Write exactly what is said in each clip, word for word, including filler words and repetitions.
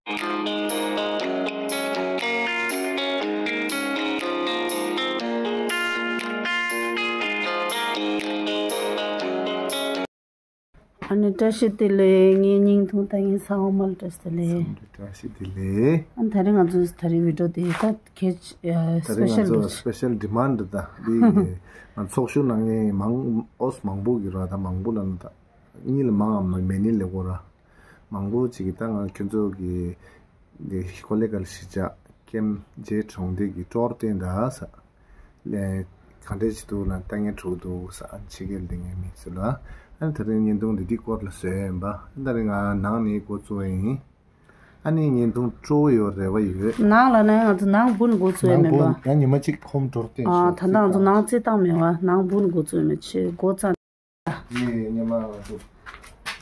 ཨ་ནི་བཀྲ་ཤིས་བདེ་ལེགས། ངའི་བརྙན་ཐུང་ལྟ་མཁན་ཚང་མ་ལ་བཀྲ་ཤིས་བདེ་ལེགས། བཀྲ་ཤིས་བདེ་ལེགས། ཨ་ནི་ད་རིང་ང་ཚོ་ད་རིང་བི་ཌིའོ་དེ་ད་ཁྱེད་ཨ་ད་རིང་ང་སི་པེ་ཤལ་ཚོ་རེད། སི་པེ་ཤལ་ཌི་མཱན་ཌི་ད་འདི་ང་ཚོགས་ཞུགས་གནང་མཁན་མང་ཨོས་མང་པོ་གི་ར་ད་མང་པོ་ལ་ན་ད་གཉིས་ལ་མང་ཨ་མ་མེ་ནི་ལེ་གོ་ར་མང་པོ་ཅིག་གི་ད་ང་ཁྱོད་ཚོ་གི་འདི་ཀོ་ལེ་གལ་གཞིས་ཆགས་ཀེམ་ཇེ་གྲོང་སྡེ་གི་ཀྲོར་བསྟན་ད་ས། ལས་ག་འདྲས་ཅིག་འདུག་ལ་ལྟ་ངན་དྲུག་འདུག་ས་ཕྱི་རྒྱལ་འདི་ངའི་མིག་ཟེར་ལ། ཨ་ནི་དེ་རིང་བརྙན་ཐུང་འདི་འདི་སྐོར་ལ་བཟོས་ཡིན་པ། ཨ་ནི་དེ་རིང་ང་ནང་ནས་འགོ་བཙུགས་ཡིན། ཨ་ནི་བརྙན་ཐུང་སྤྲོ་བོ་ཡོད་རེ་བ་ཡོད། ནང་ལ་ནས་ང་ཚོ་ནང་སྦུག་ནས་འགོ་བཙུགས་ཡིན་མིན་པ། ཡང་ཉི་མ་གཅིག་ཁོམ་འགྲོར་བརྟེན་ཨ་ད་ལྟ་ང་ཚོ་ནང་རྩེད་ཐང་མེད་པ་ནང་སྦུག་ནས་འགོ་བཙུགས་ཡིན་མིན་ཆེ་འགོ་བརྩམས། ཡིས་སྙེ་མ་ང་ཚོ་བ་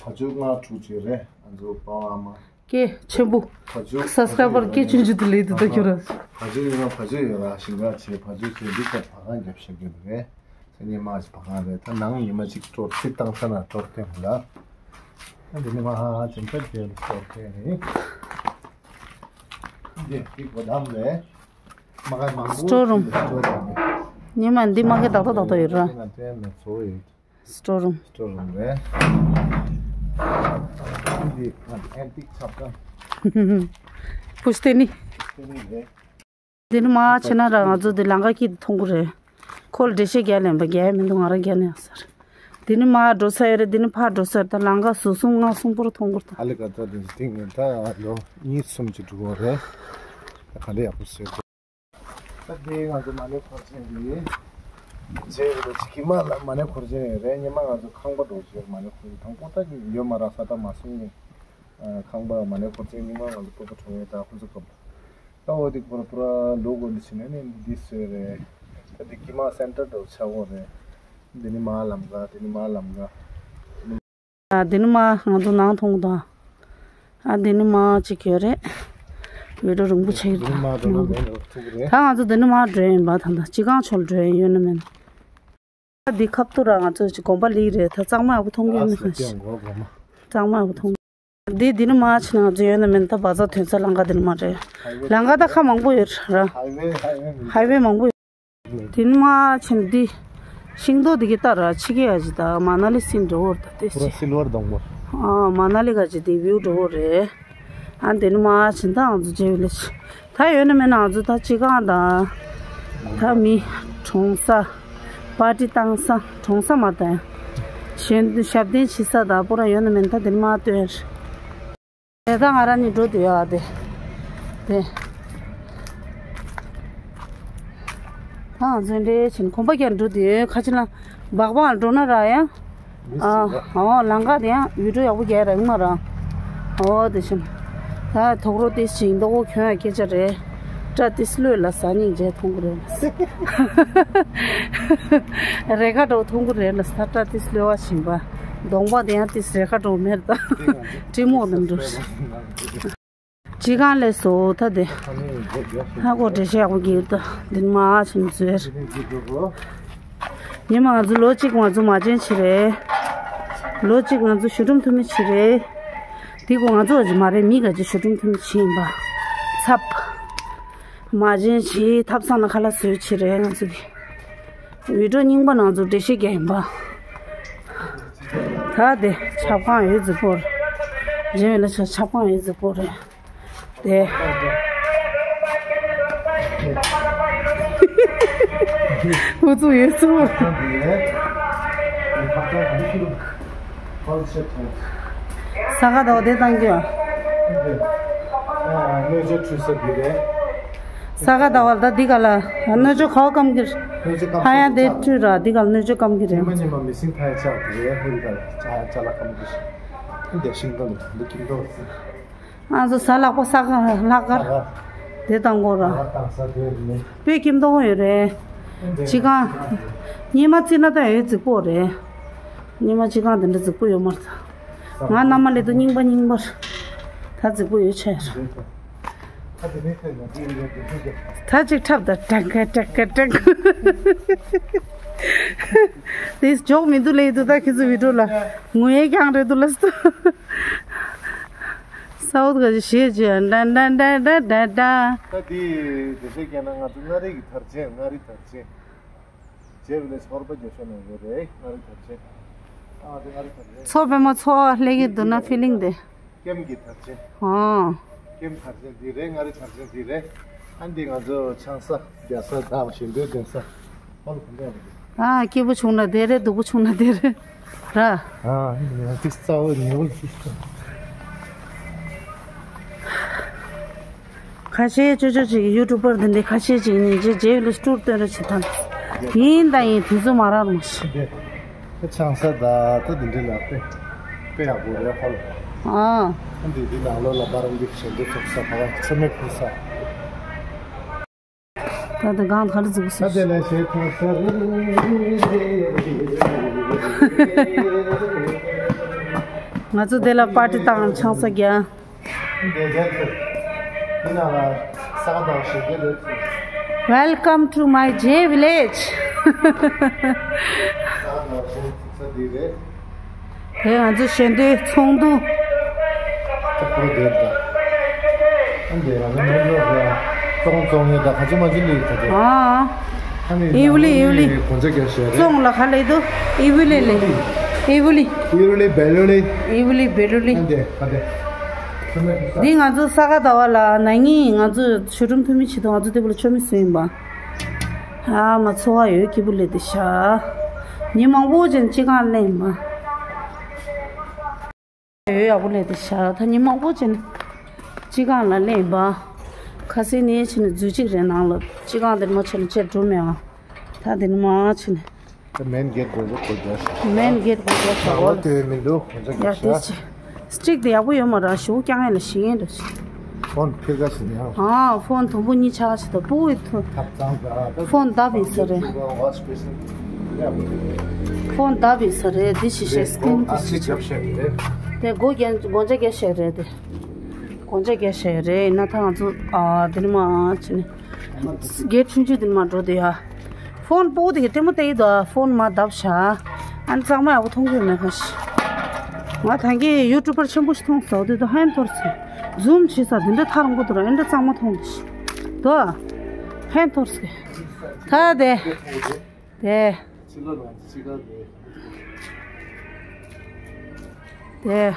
ཕྱུགས་ལྔ་དྲུག་ཅིག་རེད། ང་ཚོ་པ་ཕ་ཨ་མ། སྐད་ཆེན་པོ། བ་ཕྱུགས་སབ་སི་ཁ་རའི་བར་སྐད་ཆུང་ཆུང་དུ་ལེགས་དུ་ལྟ་ཁྱོད་ར། བ་ཕྱུགས་ཡོད་ན་བ་ཕྱུགས་ཡོད་ལ་ཞིང་ཁ་བྱེད་བ་ཕྱུགས་བྱེད་འདི་ཚོ་བ་གང་རྒྱབ་བཞག་གི་རེད། ཚེ་སྙེ་མ་ཞིག་བ་གང་རེད། ད་ནང་ཉི་མ་གཅིག་སྤྲོ་ཚིག་བཏང་ས་ན་སྤྲོ་ཐེངས་ལ། ད་འདི་ནི་མ་ཧ་ཧ་ཅན་པ་རྒྱལ་སྤྲོ་ཐེངས་རེད། འདི་འདི་གོ་དམ་རེད། མ་ག་མང་པོ་སྤྲོ་རུང་སྤྲོ་རུང་རེད། སྙེ་མ་འདི་མ་གི་ཏག་ཏག་ཏག་ཏག་ཡོད་ར། ང་དྲན་ནས་བཟོ་ཡོད། སྤྲོ་རུང་། སྤྲོ་རུང་རེད། འདི་ང་ཨན་ཏིག་ཆབ་ཀ། པུ་སྟེ་ནི། པུ་སྟེ་ནི་རེད། འདི་ནི་མ་ཕྱིན་ན་ར་ང་ཚོ་འདི་ལམ་ཁ་སྐྱིད་མཐོང་གི་རེད། ཁོ་ལ་འགྲེལ་བཤད་རྒྱག་ལེན་པ་རྒྱག་ཡ་མི་འདུག་ང་རང་རྒྱག་ནས་ཟེར། འདི་ནི་མ་འགྲོ་ས་ཡོད་རེད། འདི་ནི་ཕར་འགྲོ་ས་རེད། ད་ལམ་ཁ་ཟུར་གསུམ་ལྔ་གསུམ་པོར་མཐོང་གི་རེད་ད། ཨ་ལི་ཀ་ད་འདི་སྟེང་ནས་ད་ལོ་གཉིས་གསུམ་ཅིག་འགྲོ་གི་རེད། ད་ག་འདྲ་ཡག་པོ་བཟོས་འདུག་ད་དེ་ང་ཚོ་མ་ཎི་འཁོར་ཆེན་འདི་རྗེས་ལ་ཅིག་གི་མ་ལ་མ་ཎི་འཁོར་ཆེན་རེད། སྙེ་མ་ང་ཚོ་ཁང་པ་འགྲོ་བྱས་མ་ཎི་འཁོར་ཆེན་དང་པོ་ད་ཡོད་མ་རག་ས་ད་མ་སོང་ནས་ཁང་པ་མ་ཎི་འཁོར་ཆེན་སྙེ་མ་ང་ཚོ་སྤོ་པོ་གྲོང་ཡོད་ད་ཁོ་ཚོ་སྐབས་ད་འོ་དེ་ཁོ་ར་པུ་ར་ལུག་འོ་འདི་བྱས་ནས་ནི་འདི་བཟོས་རེད། ད་དེ་གི་མ་སེན་ཊར་འགྲོ་ཆ་འོ་རེད། འདི་ནི་མ་ལམ་ག་འདི་ནི་མ་ལམ་ག་ཨ་འདི་ནི་མ་ང་ཚོ་ནང་མཐོང་དང་། ཨ་འདི་ནི་མ་གཅིག་ཡོད་རེད། བི་ཌིའོ་རིང་པོ་ཆགས་ཀྱི་འདུག་འདི་ནི་མ་འགྲོ་ན་མེད་ནོ་ཐུག་རེད། ད་ང་ཚོ་འདི་ནི་མ་འགྲོ་ཡིན་པ་ད་ད་སྤྱི་ཁང་ཕྱོགས་ལ་འགྲོ་ཡིན་ཡོད་ན་མེད་ན། ཨ་འདི་ཁབ་ཏུ་ར་ང་ཚོ་ཅིག་དགོན་པ་ལིག་རེད། ད་གཙང་མ་ཡག་པོ་མཐོང་གི་ཡོད་ནི་ཁ་ཤས། གཙང་མ་ཡག་པོ་མཐོང་། འདི་འདི་ནི་མ་ཕྱིན་ན་ང་ཚོ་ཡོད་ན་མེད་ན་ད་བ་ཛ་ཐོན་ས་ལམ་ཁ་འདི་ནི་མ་རེད། ལམ་ཁ་ད་ཁ་མང་པོ་ཡོད་ར། ཧའི་ཝེ་ཧའི་ཝེ་མང་པོ་ཡོད། དེ་ནི་མ་ཕྱིན་འདི། ཤིང་ཏོག་འདི་གི་ལྟར་ཕྱི་རྒྱལ་ཡ་ཅིག་དང་མ་ན་ལི་སིན་འགྲོ་བོར་ད་ལྟོས་པུ་ར་ཅིག་སིལ་བར་གདོང་པོར། ཨ་མ་ན་ལི་ག་ཅིག་འདི་བིའུ་འགྲོ་བོ་རེད། ཨ་འདི་ནི་མ་ཕྱིན་ད་ང་ཚོ་རྗེ་བི་ལེ་ཇི། ད་ཡོད་ན་མེད་ན་ང་ཚོ་ད་སྤྱི་ཁང་དང་། ད་མི་གྲོངས་ས། པར་ཊི་བཏང་ས་གྲོངས་ས་མ་ད་ཡང་། གཞོན་ཞབས་བརྟན་བྱེད་ས་དང་པུ་ར་ཡོད་ན་མེད་ན་ད་འདི་ནི་མ་སྟོན། དེ་ད་ང་རང་ནི་འགྲོ་དུ་ཡོད་ཨ་དེ། དེ། ད་ང་ཚོ་འདྲེ་ཆེན་གོམ་པ་རྒྱག་འགྲོ་དུ་ཡོད་ཁ་ཆེ་ན་སྦག་སྦག་འགྲོ་ན་ར་ཡང་། ཨ་ཨོ་ལང་ཀ་དེ་ཡང་ཡུལ་འགྲོ་ཡག་པོ་རྒྱག་ར་ཡིན་མ་ར། ཨོ་དེ་ཆེན། ད་དོག་རོ་དེ་ཆེན་མདོག་གོ་གྱོན་ཡ་སྐད་ཆ་རེད། སྐྲ་ཏིས་ལོས་ལ་ཟ་སྙིང་རྗེ་མཐོང་གི་རེད། རེ་ཁ་འགྲོ་མཐོང་གི་རེད་ལ་ས་སྐྲ་ཏིས་ལོས་བ་བཞིན་པ། གདོང་པ་དེ་ཡང་ཏིས་རེ་ཁ་འགྲོ་མེར་ད། ཀྲི་མོག་དང་འགྲོ། ཅི་གང་ལས་སོ་ད་དེ། ཧ་གོ་འགྲེལ་བཤད་ཡག་པོ་གྱིས་ད་འདི་མ་ཆེན་ཟེར། ཉི་མ་ང་ཚོ་ལོ་གཅིག་ང་ཚོ་མ་བྱན་ཆི་རེད། ལོ་གཅིག་ང་ཚོ་ཞུ་སྒྲུང་ཐུ་མི་ཆི་རེད། དེ་གོ་ང་ཚོ་ཅི་མ་རེད་མི་ག་ཅི་ཞུ་སྒྲུང་ཐུ་མི་ཆི་ཡིན་པ། ཚབ། མ་བྱན་ཆི་ཐབ་ཚང་ན་ཁ་ལག་བཟོས་ཆི་རེད་ང་ཚོ་གི། བི་ཌིའོ་རྙིང་པ་ནང་ཚོ་འགྲེལ་བཤད་རྒྱག་ཡིན་པ། ད་དེ་ཆབ་ཁང་ཡོད་རྫིག་པོ་རེད། རྗེས་ལ་ཆ་ཆབ་ཁང་ཡོད་རྫིག་པོ་རེད། དེ། ཨུ་ཚུགས་ཡོད་ཚུགས། ས་ག་ཟླ་བ་དེ་བཏང་རྒྱུ། སྣོད་བཅུད་འཕྲུལ་ས་འདི་རེད། ས་ག་ཟླ་བ་ད་འདི་ག་ལ་སྣོད་བཅུད་ག་བ་སྐམ་གྱི་རེད། སྣོད་བཅུད་སྐམ་ཧ་ཡང་ས་དེ་འཕྲུལ་ར་འདི་ག་ལ་སྣོད་བཅུད་སྐམ་གྱི་རེད། ཉི་མ་ཉི་མ་མི་སྲིན་ཐ་ཡ་ཆག་གི་རེད། ཧུལ་ག་ཅ་ཅ་ལག་སྐམ་གྱི་རེད། འདི་ཤིང་ཏོག་འདི་ཁྱིམ་ཏོག་ང་ཚོ་གཟའ་ལྷག་པ་ས་ག་ལྷག་དཀར་དེ་བཏང་དགོས་ར། དཔེ་ཁྱིམ་ཏོག་ཡོད་རེད། སྤྱི་ཁང་། སྙེ་མ་རྩི་ན་ད་ཡོད་རྫིག་པོ་རེད། སྙེ་མ་སྤྱི་ཁང་དེ་འདྲ་རྫིག་པོ་ཡོད་མ་རེད། ང་རྣམ་མ་ལེ་དུ་རྙིང་པ་རྙིང་པར་ད་རྫིག་པོ་ཡོད་ཆ་ཡོད་རེད། ད་ཅིག་འཁྲབ་ད་ཀྲག་ཀ་ཀྲག་ཀ་ཀྲག་དེ་འཇོག་མི་འདུག་ལེ་དུ་ད་ཁྱེད་ཚོ་བི་ཌིའོ་ལ་ངུ་ཡས་ཀྱང་རེད་འདུག་ལ་སུ། སའུ་ཐི་ག་ཞིག་བྱེད་བྱེད་ད་ད་ད་ད་ད། ད་འདི་དེ་ཚོའི་སྐད་ན་ང་ཚོ་མངའ་རིས་ཀྱི་དར་ཆེན། མངའ་རིས་དར་ཆེན། རྗེ་བི་ལེ་ཇི་ཧོར་པ་རྒྱབ་ཤོག་ནང་ཡོད་རེད། མངའ་རིས་དར་ཆེན། ཨ་དེ་མངའ་རིས་དར་ཆེན། མཚོ་པདྨ་མཚོ་ལྷེ་གི་འདུག་ན་ཕི་ལིང་དེ། ཀེམ་གྱི་དར་ཆེན། ཨོ། ཀེམ་དར་ཆེན་འདི་རེད། མངའ་རིས་དར་ཆེན་འདི་རེད། ཨ་འདི་ང་ཚོ་ཆང་ས་རྒྱག་ས་དང་ཞིང་འདོད་འདོན་ས། ཨོ་ལ་གོམ་པ་རེད། ཨ་སྐྱིད་པོ་བྱུང་ན་དེ་རེད། སྡུག་པོ་བྱུང་ན་དེ་རེད་ར། ཨ་འདི་རྩ་བ་ཉེ་བོ་ཞིག་ཁ་ཤས་ཅོ་ཅོ་ཅིག་ཡུ་ཊུབ་པར་འདི་འདྲའི་ཁ་ཤས་ཅིག་ནི་རྗེ་རྗེ་ལ་ཊུར་སྟོན་རོགས་བྱེད་དང་། ཡིན་དང་ཡིན། དུས་ཚོད་མ་རག་མ་ཤི། འདི་ཆང་ས་ད་ད་འདི་འདྲའི་ལ་དཔེ་དཔེ་ཡག་པོ་རེད་ཧོ་ལ། ཨ་འདི་འདི་ནང་ལོགས་ལ་འབར་འདི་ཞེ་འདི་ཚོགས་ས་ཕ་ག་ཆུ་མེད་ཁུལ་ས། ད་ལྟ་གང་ག་རེ་འཛུགས་སོང་། ད་དེ་ལ་ཞེ་ཐང་ས། ང་ཚོ་དེ་ལ་པར་ཊི་བཏང་ཆང་ས་རྒྱག་འདི་རྒྱ་ཚོ། འདི་ན་ལ་ས་ག་དང་ཞིག་གི་རེད། Welcome to my J village. ས་ག་དང་ཞིག་ས་འདི་རེད། དེ་ང་ཚོ་ཞལ་འདོན་ཚོགས་འདུ། ཏུ་པོ་དེ་ད། ཨ་འདི་ང་ཚོ་མེ་ལོ་ར་ཙོང་ཙོང་ཡེ་ད་ག་ཚོད་མ་ཅི་ལི་ད་དེ། ཨ། ཨ་ནི་ཨི་ཝུ་ལི་ཨི་ཝུ་ལི། གོན་ཆ་རྒྱག་ཤེས་རེད། ཙོང་ལ་ག་ལེ་དུ། ཨི་ཝུ་ལི་ལེ། ཨི་ཝུ་ལི། ཨི་ཝུ་ལི་བེ་ལུ་ལི། ཨི་ཝུ་ལི་བེ་ལུ་ལི། ཨ་འདི་ག་དེ། འདི་ང་ཚོ་ས་ག་ཟླ་བ་ལ་ན་ནིང་ང་ཚོ་ཆོས་སྒྲོམ་ཐོན་མི་ཆེད་དུ་ང་ཚོ་དེ་བུ་ལ་མཆོད་མེ་བཟོས་ཡིན་པ། ཨ་མ་འཚོ་བ་ཡོད་སྐྱིད་པོ་ལས་དེ་ཤ། ཉིན་མང་པོ་ཅན་སྤྱི་ཁང་ལེན་ཡིན་པ། ཡོད་ཡག་པོ་ལས་དེ་ཤ། ད་ཉིན་མང་པོ་ཅན་སྤྱི་ཁང་ལ་ལེན་ཡིན་པ། ཁ་སེ་ནས་ཕྱིན་ནས་འཛུལ་གཅིག་རེད་ནང་ལ། སྤྱི་ཁང་དེ་མ་ཕྱིན་ནས་ཆེར་འགྲོ་མེད་ཨ། ད་དེ་ནས་མ་ཕྱིན་ནས། ད་མེན་གེ་ཊི་དེ་ཚོ་གོ་རྒྱག་ཤག་མེན་གེ་ཊི་གོ་རྒྱག་ཤག་ད་འོ་ལ་དེ་མི་འདུག་གོ་རྒྱག་ཡ་དེ་ཤག་ཅི། སི་ཊིག་དེ་ཡག་པོ་ཡོད་མ་རེད། ཞུ་རྐྱང་ཡ་ལ་ཞིག་ཡན་འདྲ་ཞིག་ཕོན་ཕིར་ག་ཞིག་ཡང་ཨ་ཕོན་དུམ་བུ་གཉིས་ཆ་ཞིག་ད་ཕུ་བི་ཐུ། ཐབ་ཚང་ག་ཕོན་ད་བི་ས་རེད། ཕོན་ད་བི་ས་རེད། དེ་ཞིག་ཤེས་སི་ཀིན་དེ་ཞིག་ཤེས། དེ་སྒོ་རྒྱན་སྒོ་ལྕགས་རྒྱག་ཤག་རེད་དེ། སྒོ་ལྕགས་རྒྱག་ཤག་རེད་ན་ད་ང་ཚོ་ཨ་དེ་ནི་མ་ཕྱིན་ནས་གེ་ཊི་ཆུང་ཆུང་དེ་ནི་མ་འགྲོ་དེ་ཡ། ཕོན་པོ་དེ་གི་ལྟད་མོ་བལྟ་ཡི་དོ། ཕོན་མ་བརྡབ་ཤག་ཨ་ནི་གཙང་མ་ཡག་པོ་མཐོང་གི་ཡོད་མེད་ཁ་ཤས། ང་ད་གིན་ཡུ་ཊུབ་པར་ཆེན་པོ་ཞིག་མཐོང་སོང་དེ་དུ་ཧན་ཐོར་སི་ཛུམ་བྱེད་ས་དེ་འདྲ་ཐག་རིང་པོ་དུ་ར་ཨེ་འདྲ་གཙང་མ་མཐོང་གི་ཤག་དོ། ཧན་ཐོར་སི་ད་དེ་དེ་དེ།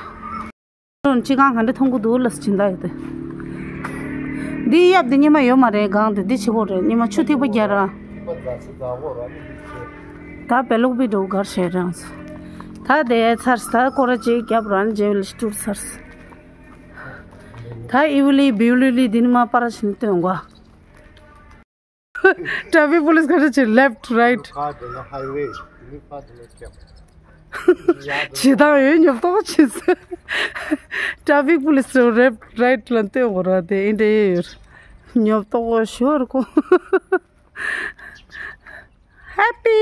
སྤྱི་ཁང་ག་འདྲ་མཐོང་གི་འདུག་ལ་སྦྱིན་བདག་ཡོད་དེ། འདི་གཡབ་འདི་ཉི་མ་ཡོད་མ་རེད། གང་དེ་འདི་ཕྱི་གོ་རེད། ཉི་མ་ཆུ་ཐིགས་པ་རྒྱག་ར། ད་བེ་ལུག་པི་འགྲོ་གར་བྱས་རང་། ད་དེ་ཚར་ད་སྐོར་ར་ཅིག་རྒྱབ་རང་རྗེ་བལ་ཤི་ཊུར་ཚར། ད་ཨི་ཝུ་ལི་བི་ཝུ་ལི་འདི་ནི་མ་པར་ཕྱིན་སྟོན་གོ། Traffic police ག་རེ་བྱེད། Left, right. ཁ་དེ་ན་highway། དེ་ནི་ཁ་དེ་ན་ཁྱབ། བྱེད་སྟངས་ཡོད་ཉོབ་ཏོག་བྱེད་ཟེར། Traffic police རེ་left, right ལ་སྟོན་དགོས་ར་དེ་ཨིན་དྲ་ཡོད། ཉོབ་ཏོག་ཞོར་གོ། Happy,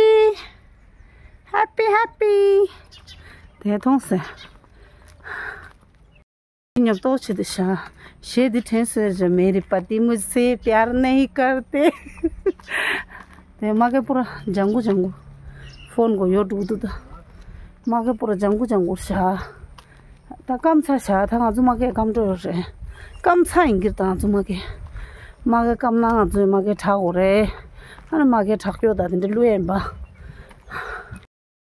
happy, happy. དེ་མཐོང་ཟེར། ཉོབ་ཏོག་བྱེད་དེ་ཤ། གཞས་འདི་དྲན་སོས་ཇ། मेरे पति मुझसे प्यार नहीं करते। དེ་མ་གི་པུ་ར་ལྗང་གུ་ལྗང་གུ། ཕོན་གོ་ཡོ་འགྲོ་འདུག་ད། མ་གི་པུ་ར་ལྗང་གུ་ལྗང་གུ་ཤ། ད་སྐམ་ཚ་ཤ། ད་ང་ཚོ་མ་གི་སྐམ་འགྲོ་ཡོད་རེད། སྐམ་ཚ་ཡིན་གྱི་རེད། ད་ང་ཚོ་མ་གི། མ་གི་སྐམ་ན་ང་ཚོ་མ་གི་དྲག་དགོས་རེད། ཨ་ནི་མ་གི་དྲག་སྐྱོ་ད་དེ་འདྲ་བླུ་ཡིན་པ།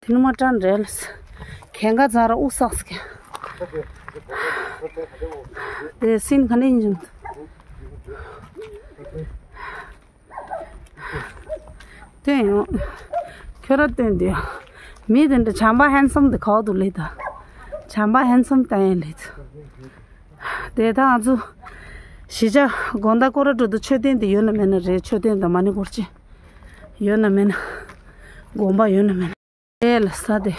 དེ་ནི་མ་ཀྲང་རེད་ལ། གན་ག་ཛ་ར་ཨུ་སག་སི་ཀེ། དེ་སིན་ག་ནས་ཡིན་ཅིང་། སྟོན་ཡོང་། ཁྱོད་ར་སྟོན་དེ། མི་དེ་འདྲ་བྱམས་པ་ཧན་སམ་དེ་གའོ་དུ་ལེ་ད། བྱམས་པ་ཧན་སམ་ད་ཡན་ལེ་ད། དེ་ད་ང་ཚོ་གཞིས་ཆགས་དགོང་དག་སྐོར་ར་འགྲོ་དུས་མཆོད་རྟེན་དེ་ཡོད་ན་མེད་ན་རེད། མཆོད་རྟེན་དང་མ་ཎི་འཁོར་ཅི་ཡོད་ན་མེད་ན། དགོན་པ་ཡོད་ན་མེད་ན། དེ་ལ་ས་དེ།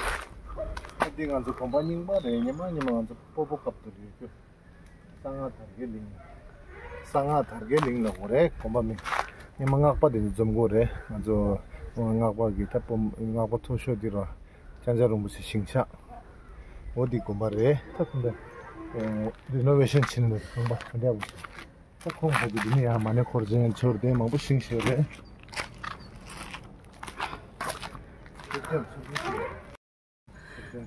ཨ་འདི་ང་ཚོ་དགོན་པ་རྙིང་པ་རེད། ཉི་མ་ཉི་མ་ང་ཚོ་སྤོ་བོ་སྐབས་དུ་རེད་རྒྱུ། གསང་སྔགས་དར་རྒྱས་གླིང་། གསང་སྔགས་དར་རྒྱས་གླིང་ལ་འོ་རེད་དགོན་པ་མིང་། ཉི་མ་སྔགས་པ་དེ་ཚོ་འཛོམས་གོ་རེད། ང་ཚོ་སྔགས་པ་གི་ད་སྤོ་སྔགས་པ་མཐོ་ཤོས་དེ་ར་ལྕང་སྐྱ་རིན་པོ་ཆེ་ཞིང་ཆགས། འོ་འདི་དགོན་པ་རེད། ད་ཁོང་ད་རི་ནོ་ཝེ་ཤན་ཕྱིན་ནས་དགོན་པ་ག་འདྲ་བོ། ད་ཁོང་ཧ་གི་འདི་ནི་ཡང་མ་ཎི་འཁོར་ཅན་ཆོར་དེ་མང་པོ་ཤིང་ཤོར་རེད།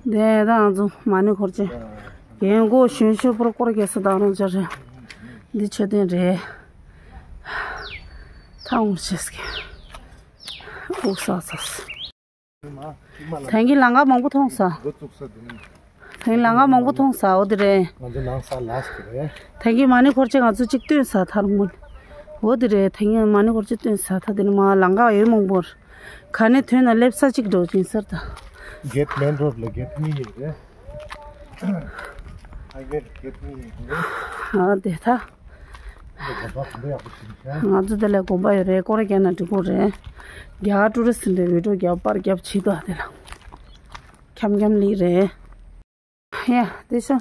དེ་ད་ང་ཚོ་མ་ཎི་འཁོར་ཅན། རྒན་གོ་གཞོན་གཞོན་པོར་སྐོར་རྒྱག་ས་དང་རང་ཅག་རེད། འདི་མཆོད་རྟེན་རེད། ཐང་ངུར་ཆེ་སྐད། འུག་ས་ས། ཐང་གི་ལང་ཀ་མང་པོ་མཐོང་ས། ཐང་གི་ལང་ཀ་མང་པོ་མཐོང་ས་འོ་དེ་རེད། ང་ཚོ་ནང་ས་ལ་སི་རེད། ཐང་གི་མ་ཎི་འཁོར་ཅིག་ང་ཚོ་གཅིག་བཏོན་ས་ཐར་མུན། འོ་དེ་རེད། ཐང་གི་མ་ཎི་འཁོར་ཅིག་བཏོན་ས་ད་དེ་ནི་མ་ལང་ཀ་ཡོད་མང་པོར། ག་ནས་ཐོན་ན་སླེབས་ས་གཅིག་འགྲོ་ཅིང་ཟེར་ད། གེད་མེན་རོད་ལ་གེད་གཉིས་ཡོད་རེད། ཨ་དེ་ད། ང་ཚོ་དེ་ལ་དགོན་པ་ཡོད་རེད། སྐོར་རྒྱག་ན་འགྲིག་གོ་རེད། རྒྱ་གར་ཊུ་རི་སི་འདྲ་བི་ཌིའོ་རྒྱབ་པར་རྒྱབ་བྱེད་དོ་དེ་ལ། འཁྱམ་འཁྱམ་ལི་རེད། ཡ་དེ་ཤོ།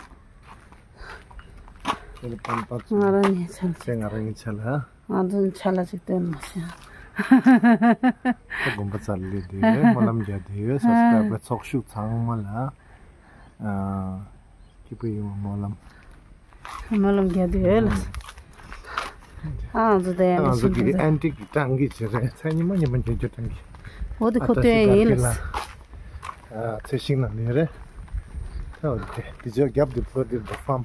དེ་ལ་པན་པ་ང་རང་ཉིད་ཆ་ལ། ང་རང་ཉིད་ཆ་ལ། ང་ཚོ་ཆ་ལ་ཅིག་སྟོན་མ་ཤེས། དགོན་པ་ཙལ་ལི་དེ་སྨོན་ལམ་རྒྱག་དེ་སབ་སི་ཀ་རའི་བར་ཚོགས་ཞུགས་ཚང་མ་ལ། སྐྱིད་པོ་ཡོང་བ་སྨོན་ལམ། སྨོན་ལམ་རྒྱག་དུས་ཡོད་ལ། ཨ་ང་ཚོ་དེ་ཡང་ང་ཚོ་གི་ཨན་ཏི་གི་སྤྲང་གི་བྱེད་རེད། ཚེ་ཉི་མ་ཉི་མ་རྒྱག་རྒྱུ་སྤྲང་གི། འོ་དེ་ཁོ་སྟོན་ཡིན་ལ། ཚེ་ཤིང་ནང་ནས་རེད། ད་འོ་དེ་དེ་ཚོ་རྒྱབ་དེ་ཕོ་དེ་འགྲོ་ཕམ།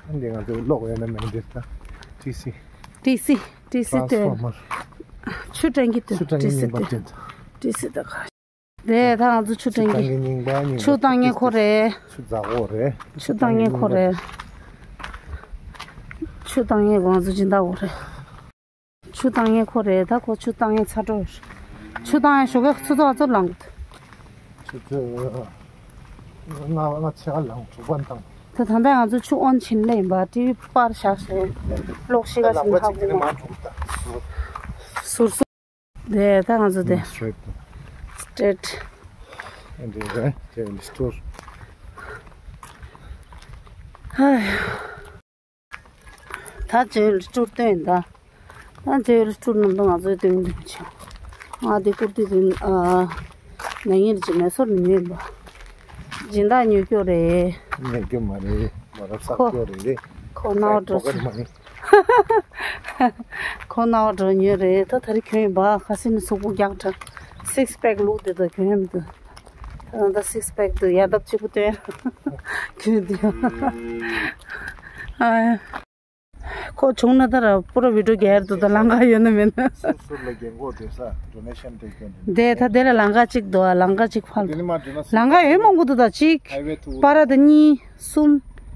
ཨ་འདི་ང་ཚོ་ལོག་ཡོད་ན་མེད་འདིར་ད། ཊི་སི། ཊི་སི། ཊི་སི་སྟོན། ཊི་རན་སི་ཕོར་མར། ཆུ་སྤྲང་གི་སྟོན། ཆུ་སྤྲང་གི་རྙིང་པ་སྟོན། ཊི་སི་ད་ག་དེ་ད་ང་ཚོ་ཆུ་སྤྲང་གི། ཆུ་སྤྲང་གི་རྙིང་པ་རྙིང་པ། ཆུ་བཏང་མཁན་ཁོ་རེད། ཆུ་འཛག་གོ་རེད། ཆུ་བཏང་མཁན་ཁོ་རེད། ཆུ་བཏང་མཁན་ང་ཚོ་སྦྱིན་བདག་གོ་རེད། ཆུ་བཏང་མཁན་ཁོ་རེད། ད་ཁོ་ཆུ་བཏང་མཁན་ཚ་དྲོ་རེད། ཆུ་བཏང་མཁན་ཞོགས་ཀས་ཆུ་ཚོད་ག་ཚོད་ལངས་གི་འདུག་ཆུ་ཚོད་ལྔ་ལྔ་ཕྱེད་ཀ་ལངས། དྲུག་པ་བཏང་། ད་ད་ལྟ་ང་ཚོ་ཆུ་ཨོན་ཕྱིན་ལེ་ཡིན་པ། ཊི་ཝི་པར་བཞག་བྱས་ལོག་ཤི་ཁ་ལམ་ཁ་ཅིག་དེ་ནས་མར་འགྲོ་གི་ད། ཟུར་སོང་། དེ་ད་ང་ཚོ་དེ། ཨ་སི་ཊེ་ཊི། ཨ་འདི་རེད། དེ་ནི་སི་ཊོར། ཧའི། ད་ཇེ་ཝེ་ལི་ཊུར་སྟོན་ད། ད་ཇེ་ཝེ་ལི་ཊུར་ནང་དུ་ང་ཚོའི་སྟོན་འདུག་ཆ། ང་དེ་ཀུར་ཏི་དེ་ཨ། ནང་ཉིན་གྱི་མེ་སོར་ནས་ཉོས་པ། སྦྱིན་བདག་ཉོ་སྐྱོ་རེད། ཉོ་སྐྱོ་མ་རེད། མ་རབས་ཁོ་སག་སྐྱོ་རེད། ཁོ་ནའོ་འགྲོ་ཆ། ཁོ་ནའོ་འགྲོ་ཉོས་རེད། ད་ད་རེས་གྱོན་ཡིན་པ། ཁ་སེ་ནི་གཟུགས་པོ་རྒྱགས་དྲགས། སིགས་པེག་ལུག་དེ་ད་གྱོན་ཡིན་འདུག་ད་ད་སིགས་པེག་དུ་ཡ་ཐབས་གཅིག་པུ་སྟོན། གྱོན་དེ། ཨ། ཁོ་བྱུང་ན་ད་ར་པུ་ར་བི་ཌིའོ་རྒྱག་ཡར་དུ་ད་ལང་ཀ་ཡོད་ན་མེད་ན། སུར་སུར་ལ་རྒན་གོག་དེ་ས་ཌོ་ནེ་ཤན་དེ་སྐྱོན་དེ། དེ་ད་དེ་ལ་ལང་ཀ་གཅིག་འདུག་ཨ། ལང་ཀ་གཅིག་ཕལ། དེ་ནི་མ་འདྲེ་ན་ལང་ཀ་ཡོད་མང་པོ་འདུག་ད་གཅིག་ཧའི་ཝེ་ཐུག་པ་ར་ད་གཉིས་གསུམ་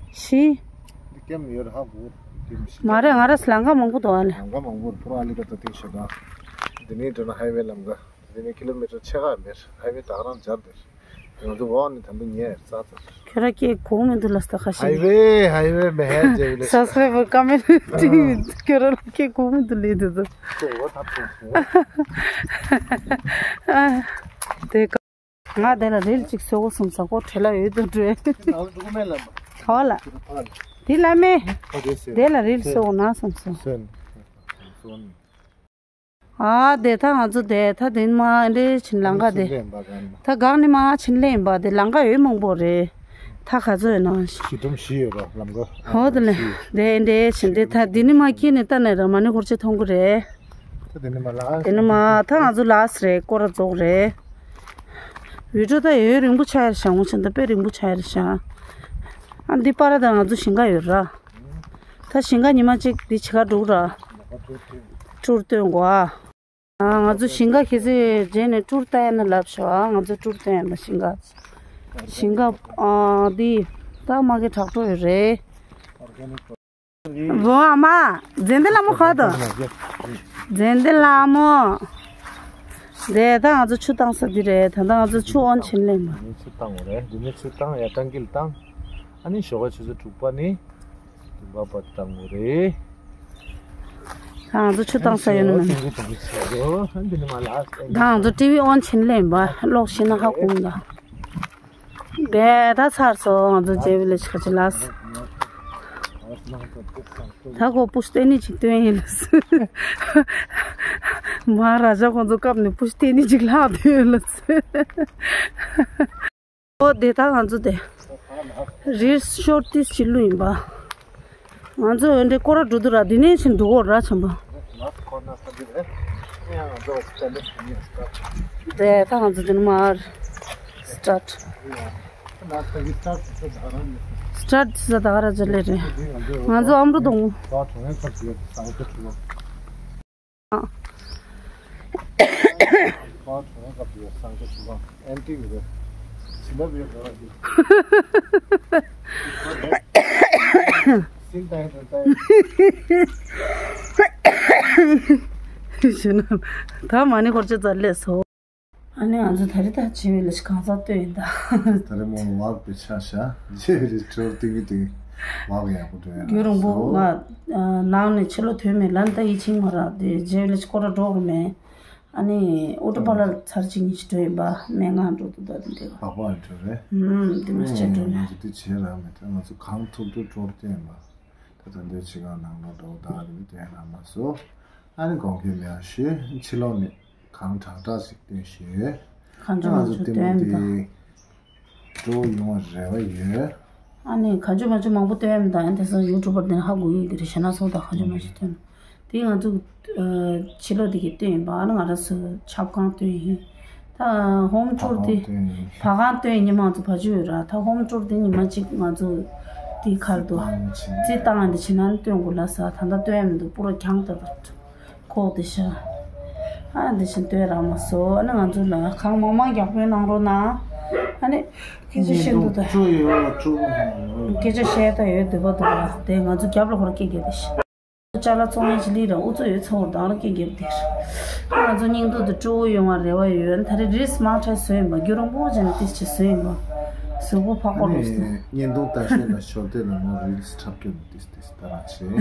བཞི། འདི་ཀེམ་ཡོད་ཧ་གོ། ཀེམ་བཞི། མ་རེད། ང་ར་ལང་ཀ་མང་པོ་འདུག་ཨ་ལེ། ལང་ཀ་མང་པོ་ར་པུ་ར་ཨ་ལི་ཀ་ད་ཐིག་ཤོད་ད། དེ་ནི་འདྲེ་ན་ཧའི་ཝེ་ལམ་ཀ། དེ་ནས་ཀི་ལོ་མི་ཊར་ཕྱེད་ཀ་མེད། ཧའི་ཝེ་ད་ག་རང་སྦྱར་དེ། ང་ཚོ་འོག་ནས་ད་འདི་ཉལ་རྩ་ཚར། ཁྱོད་རང་སྐད་གོ་མི་འདུག་ལ་ས་ཁ་ཤས། ཧའི་ཝེ་ཧའི་ཝེ་མེ་ཧེ་ཇེ་ཝི་ལེ། སབ་སི་ཀ་རའི་བར་ཀོ་མེན་ཊི་ཁྱོད་རང་ལ་སྐད་གོ་མི་འདུག་ལེ་དེ་ཚོ། ཁྱོད་འོ་ཐབས་ཐུབ་སོང་། ཨ། དེ་ཀ་ང་དེ་ལ་རིལ་གཅིག་བཟོ་དགོས་བསམ་ས་ཁོ་བྲེལ་ལ་ཡོད་དུ་འགྲོ། ཁྱོད་ནང་ལ་འགྲོ་གི་མེད་ལ་མ། ཧོ་ལ། ཁྱོད་ཕ་ལ། དེ་ལ་མེ། ཨ་དེ་ཟེར། དེ་ལ་རིལ་བཟོ་དགོས་ན་བསམ་སོང་། ཟེར་ནས། ཨ་དེ་ད་ང་ཚོ་དེ་ད་དེ་མ་འདྲེ་ཕྱིན་ལང་ཀ་དེ། ད་གང་ནི་མ་ཕྱིན་ལེ་ཡིན་པ་དེ་ལང་ཀ་ཡོད་མང་པོ་རེད། ད་ག་ཚོད་ཡོད་ན། ཞི་འདུམ་བཞི་ཡོད་རོགས་ལམ་ཀ། ཧོ་དེ་ལེ། དེ་འདྲེ་ཕྱིན་དེ་ད་དེ་ནི་མ་ཁྱེད་ནི་ད་ནི་ར་མ་ནི་འཁོར་ཆེ་མཐོང་གི་རེད། ད་དེ་ནི་མ་ལ། དེ་ནི་མ་ད་ང་ཚོ་ལ་སི་རེད། སྐོར་ར་རྫོགས་རེད། བི་ཌིའོ་ད་ཡོད་རིང་པོ་ཆགས་ཡར་ཤག་འོང་ཕྱིན་ད་དཔེ་རིང་པོ་ཆགས་ཡར་ཤག་ཨ་འདི་པར་ད་ང་ཚོ་ཞིང་ཁ་ཡོད་ར། ད་ཞིང་ཁ་ཉི་མ་གཅིག་འདི་བྱེད་ག་འགྲོ་ར། ཊུར་སྟོན་དགོས་ཨ། ང་ཚོ་ཞིང་ཁ་ཁྱེད་ཚོས་རྗེས་ནས་ཊུར་ལྟ་ཡ་ན་ལབ་ཤོག་ཨ། ང་ཚོ་ཊུར་སྟོན་ཡ་ན་ཞིང་ཁ། ཞིང་ཁ་ཨ་འདི་ད་མ་གི་དྲག་པོ་ཡོད་རེད། བོ་ཨ་མ། ཛེན་དེ་ལ་མོ་ཁ་དོ། ཛེན་དེ་ལ་མོ། དེ་ད་ང་ཚོ་ཆུ་བཏང་ས་འདི་རེད། ད་ལྟ་ང་ཚོ་ཆུ་ཨོན་ཕྱིན་ལེ་མ། ཆུ་བཏང་བ་རེད། འདི་ནས་ཆུ་བཏང་ཡ་སྤྲང་ཀིལ་བཏང་། ཨ་ནི་ཞོགས་ཀ་ཆུ་ཚོད་དྲུག་པ་ནི། དུམ་པ་བཏང་དགོས་རེད། ད་ང་ཚོ་ཆུ་བཏང་ས་ཡོད་ནི་མིན། ད་ང་ཚོ་ཊི་ཝི་ཨོན་ཕྱིན་ལེ་ཡིན་པ། ལོག་ཤེས་ན་ཧ་གོ་ད། དེ་ད་ཚར་སོང་། ང་ཚོ་ཇེ་ཝི་ལེ་ཇི་ཁ་ཅིག་ལ་སོང་། ད་ཁོ་པུ་ཤི་ཏེ་ནི་ཅིག་སྟོན་ཡིན་ལ་སོང་། མ་ར་ཇ་ཁོང་ཚོ་སྐབས་ནས་པུ་ཤི་ཏེ་ནི་ཅིག་ལྷག་སྟེ་ཡོད་ལ་སོང་། ཨོ་དེ་ད་ང་ཚོ་དེ་རིལ་ཤོར་ཏིས་ཅི་ལུ་ཡིན་པ། ང་ཚོ་འོན་ཏེ་སྐོར་ར་འགྲོ་དུས་ར་འདི་ནས་ཕྱིན་འདུག་གོ་ར་ཆེན་པོ། དེ་ད་ང་ཚོ་དེ་ནས་མར་སི་ཊཱཊ། སི་ཊར་ཊི་ས་ད་ག་ར་ཅི་ལེ་རེད། ང་ཚོ་ཨམ་རུ་དང་། ད་མ་ཎི་སྐོར་ཅི་ཙར་ལས་སོ། ཨ་ནི་ང་ཚོ་ད་རེས་ད་བྱེད་པའི་ལས་གང་ཟག་ལྟོས་ཡིན་ད། ད་རེས་མོ་བག་པའི་ཆ་བཞག་རྗེས་རེ་ཊུར་ཏིང་གི་ཏིང་བག་ཡག་པོ་འགྲོ་ཡ་རྒྱུན་རིང་པོ་ང་ནང་ནས་ཕྱི་ལོགས་ཐོན་མེད་ལན་ད་ཡིད་ཆེས་མ་རག་དེ་རྗེས་ལས་སྐོར་ར་འགྲོ་གི་མེད། ཨ་ནི་ཨོ་ཊོ་པ་ལ་ཚར་གཅིག་གཉིས་ཤིག་འགྲོ་ཡིན་པ་སྨན་ཁང་འགྲོ་དུས་ད་དེ་འདྲ་བག་པ་འགྲོ་རེད། ཨུམ་དེ་མ་བྱེད་འགྲོ་ནས། ང་ཚོ་དེ་བྱེད་ར་མེད་ད་ང་ཚོ་གང་ཐུབ་ཐུབ་ཊུར་ཏིང་ཡིན་པ། ད་ད་འདོད་ཆེ་གང་ནང་ལོགས་འགྲོ་ད་དེ་འདྲ་ཡིན་ན་མ་སོ། ཨ་ནི་དགོངས་འགལ་མེད་ཞུ་ཕྱི་ལོགས་ནས། གང་དྲག་དྲག་ཞིག་སྟོན་ཞེས། ཁ་མཆུ་ང་མ་ཚོ་ཆུ་ལྟད་མོ་སྟོན་དང་། དེ་སྤྲོ་བོ་ཡོང་བ་རེ་བ་ཡོད། ཨ་ནི་ཁ་མཆུ་མ་མཆུ་མང་པོ་སྟོན་དང་དེ་སང་ཡུ་ཊུབ་པར་དེ་ནི་ཧ་གོ་ཡོད་ཀྱི་རེད་ཞེ་ན་སོང་དང་ཁ་མཆུ་མ་མཆུ་སྟོན། དེ་ང་ཚོ་ཕྱི་ལོགས་དེ་གི་སྟོན་ཡིན་པ་ཨ་ནི་ང་རང་ཚོ་ཆབ་ཁང་སྟོན་ཡིན། ད་ཧོམ་ཊུར་དེ་བ་གང་སྟོན་ཡིན། ཕ་གང་སྟོན་ཉི་མ་ང་ཚོ་བ་ཅུ་ཡོད་ར་ད་ཧོམ་ཊུར་དེ་ཉི་མ་གཅིག་ང་ཚོ་དེ་ཁར་དུ་རྩིས་བཏང་ཡིན་དེ་ཕྱི་ནང་སྟོན་དགོས་ལ་ས་ད་ལྟ་སྟོན་ཡ་མི་འདུག་པུ་རོ་གྱང་ལྟ་བུ། ཁོག་དེ་ཤ། ཨ་འདི་བཞིན་ལྟོས་རག་མ་སོ། ཨ་ནི་ང་ཚོ་ལ་གང་མང་མང་རྒྱག་པོའི་གནང་རོགས་གནང་། ཨ་ནི་སྐད་ཆ་བཤད་འདུག་ད། སྐད་ཆ་བཤད་ད་ཡོད་འདོད་པ་འདུག་ལ་དེ་ང་ཚོ་རྒྱབ་ལ་ཧོར་སྐད་རྒྱབ་དེ་ཤ། ཅ་ལག་བཙོང་ཡིན་ཅི་ལི་ར་ཨུ་ཚོ་ཡོད་ཚོ་ཧོར་དང་ལ་སྐད་རྒྱབ་དེ། ཨ་ང་ཚོ་སྙིང་སྡུག་དུ་སྤྲོ་བོ་ཡོང་བ་རེ་བ་ཡོད། ད་རེས་རིས་མང་ཆེ་བཟོས་ཡིན་པ་རྒྱུ་རོང་པོ་ཅན་ཏིས་ཆེ་བཟོས་ཡིན་པ། གཟུགས་པོ་ཕག་པོ་ལོས་སོ། བརྙན་ཐུང་ལྟ་ཤེས་ལ་ཞོར་དེ་ལ་མོ་རིལ་སི་འཁྲབ་སྐྱོར་ཏིས་ཏིས། ད་ར་ཆེ།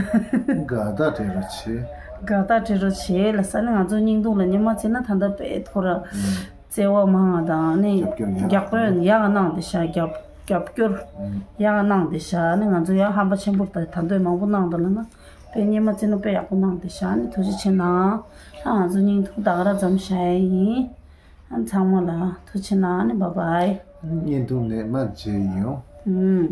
དགའ་ད་དྲན་ར་ཆེ། དགའ་ད་དྲན་ར་ཆེ་ལ་ས་ནི་ང་ཚོ་སྙིང་སྡུག་ལ་ཉི་མ་ཚེ་ན་ད་ལྟ་དཔེ་ཐོ་ར། བརྩེ་བ་མང་ང་དང་ནི་རྒྱབ་སྐྱོར་ཡག་རྒྱབ་སྐྱོར་ཡག་གནང་དེ་ཤ་རྒྱབ་རྒྱབ་སྐྱོར་ཡག་གནང་དེ་ཤ་ནི་ང་ཚོ་ཡག་ཧམ་པ་ཆེན་པོ་ད་ད་འདོད་མང་པོ་གནང་ད་ལ་ན་དཔེ་ཉི་མ་ཚེ་ན་དཔེ་ཡག་པོ་གནང་དེ་ཤ་ནི་ཐུགས་རྗེ་ཆེ་གནང་། ད་ང་ཚོ་སྙིང་སྡུག་ད་ག་ར་ཙམ་བཤད་ཡིན། ཨ་ཚང་མ་ལ་ཐུགས་རྗེ་ཆེ་གནང་ནི་བཱའི་བཱའི། བརྙན་ཐུང་ནས་མར་མཇལ་ཡོང་། ཨུམ།